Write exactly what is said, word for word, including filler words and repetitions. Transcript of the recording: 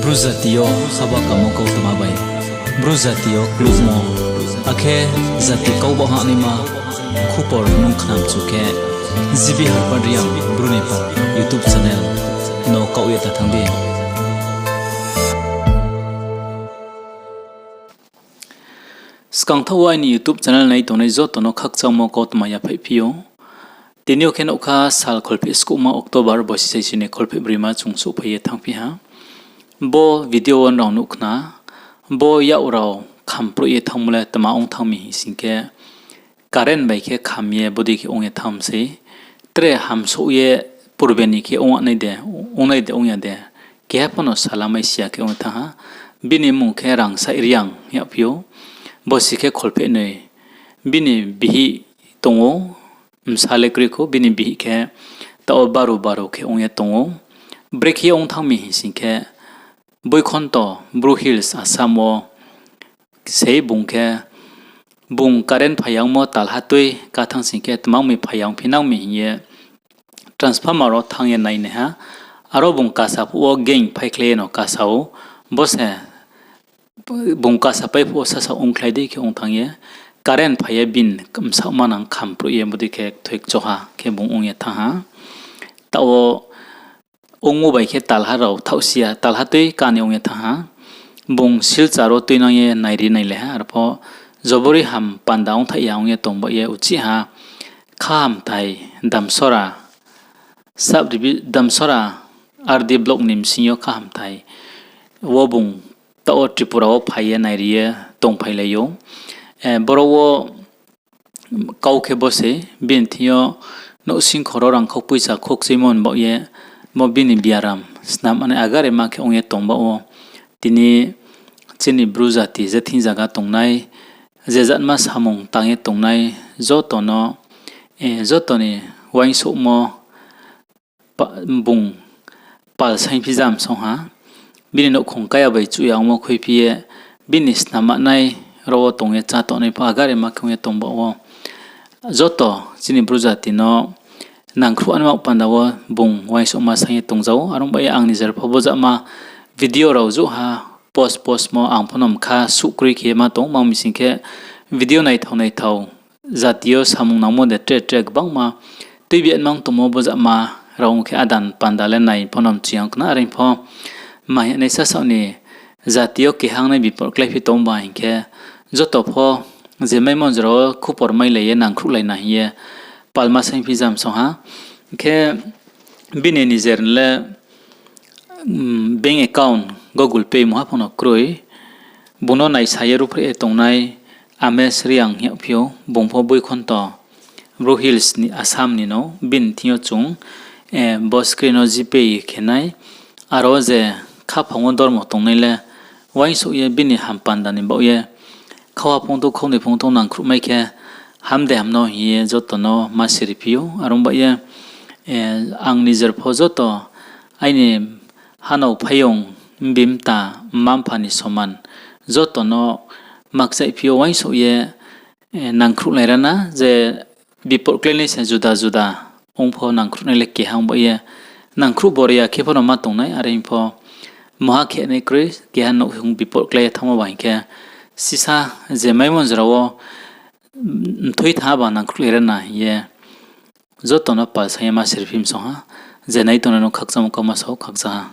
Bru jati yo haba kamo kautma bai Bru jati yo kluhmo, akhe jati kau baoh hahnaima khupor nung khnamchu khe, G B Harpad Reang Bru ni pal YouTube channel no kaoh ye ta thanng di. Skangthaoh wo aini YouTube channel nai tongnai joto no khakchangmo kautma yaphaihphi ou. Tini yo khe nouhkha sal kholpheh skuhma October bosi saisi ni kholpheh broima chung souhphai ye thanngphi ha. Bo video wo nrao nuh khna, bo yak rao khampruh ye thanngmo le tma ong thanng mi hing sing khe, current bai khe kham ye bodei khe ong ye thanng mi sei. Tre hamsouh ye purbe ni khe ong nai de, ong nai de ong ya de, keha pho no salamai si ya khe ong ye thanng ha. Bini mmung khe Rangsaih Reang yagphi ou. Bosi khe kholpheh noi. Bini bihih tong ou, bsa le kroi khou, bini bihih khe taoh wo baru baru khe ong ye tong ou. Brekhe ye ong thanng mi hing sing khe, Boikhonto, Bru Hills, Assam wo sei bung khe, bung current phai ya ongmo talha tui ka thanng sing khe tma ong mi phai ya ongphi nang mi hing ye transformer wo thanng ye nainaiha. Aro bung kasa phuh wo gang phaikhlai ye no kasa ou. Bo se bung kasapai phuh wo sasaoh ongkhlai dei khe ong thanng ye, current phai ye bini bsaoh manang khampruh ye bodei khe kthoi kchoha khe bung ong ye thanng ha. Taoh wo ongmo bai khe talha rao thaohsi ya, talha tui kani ong ye thanng ha. Bung Silchar wo tuinang ye nairi nailai ha, arpho jobori ham panda ongthaih ya ong ye tong baoh ye uchih ha Khahamthai Damsora, Damsora R D block ni bsing yo Khahamthai wo bung taoh wo Tripura wo phai ye nairi ye tongphailai ou. Boro wo kau khe bo se bini thing yo nouhsing khoro rangkhau poicha khokchuimo ni baoh ye, bo bini biaram snam nai agarema khe ong ye tong baoh wo. Tini chini Bru jati je thing zaga tongnai, je jatma samung tang ye tongnai, joto no, joto ni uaingsouhmo bung pal saingphi jam song ha. Bini nouhkhong kaya bai chuh ya ongmo khuiphi ye, bini snam nai ro wo tong ye chá tongnai pho agarema khe ong ye tong baoh wo. Joto chini Bru jati no nangkhruh anma panda wo bung uaingsouhma saing ye tongja ou. Are ong baoh ye ang nijer pho bojama video rao jouhha post postmo ang pho no mkha suhkroi khe ma tong, ma mi sing khe video naithao naithao jati yo samung nangmo de tre tre gbangma tuibi nmang tongmo bojama rao ong khe adan panda le nai pho no mchiyang khna. Are pho ma hing nai sasaoh ni jati yo keha nai bipor kláiphi tong ba hing khe, joto pho je maimo jora wo khupor mailai ye nangkhruhlai na hing ye palma saingphi jam song ha. Khe bini nijer le bank account Google Pay mungha pho no kroi. Bung no naisa ye ruhphreh ye tongnai Amesh Reang hing yagphi ou, bung pho Boikhonto, Bru Hills ni Assam ni no, bini thing yo chung bo screen no GPay khe nai. Aro je khaphang wo dormo tongnai le uaingsouh ye bini ham panda ni baoh ye khauha phungthou, khaunoi phungthou nangkhruhmai khe ham de ham no hing ye joto no ma siriphi ou. Are ong baoh ye ang nijer pho joto aini hanao phaiyong mbi mta mma mpha ni soman joto no makchaihphi ou, uaingsouh ye nangkhruhlai ra na je bipor kláinai se juda juda ong pho nangkhruhnai le keha ong baoh ye nangkhruh bore ya khe pho no ma tongnai. Are hing pho maha khenai kroi, keha nouhkhong bipor klái ye thanngmo ba hing khe sisa je maimo jora wo mthoi thanng ba nangkhruhlai ra na hing ye joto no pal saing ye ma siriphi msong ha. Je nai tongnai no khakchangmo kauma sao khakchang ha.